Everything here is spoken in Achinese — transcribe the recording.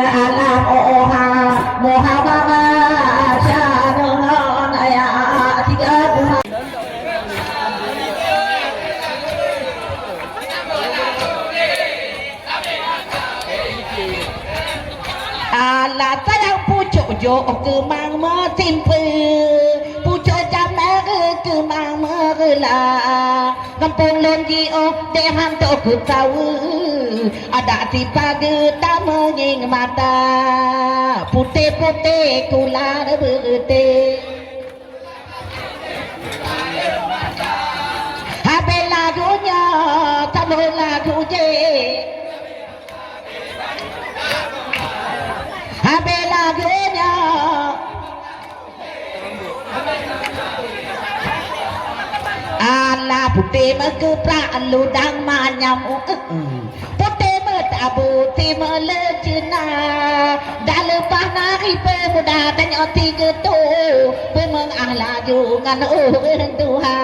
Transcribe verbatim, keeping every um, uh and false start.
Alam oha Muhammad sya deungon ayat tiga puluh. Alah sayang pucok jok keumang meusimpe, pucok jamé keumang meureulah. Gampông lôn jiôh deh han toh keu saweue, adak sipageue tameungieng mata, putéh-putéh kula beureutéh. Habéh lagu nyoe, sambông lagu jéh. Habéh lagu nyoe. Alah putéh meukeuprak ludang manyam, putéh meutabu timeuleuceuna. Dak leupah na ipe muda tanyoe tigeutôh, peumeung ah laju ngon ureueng tuha.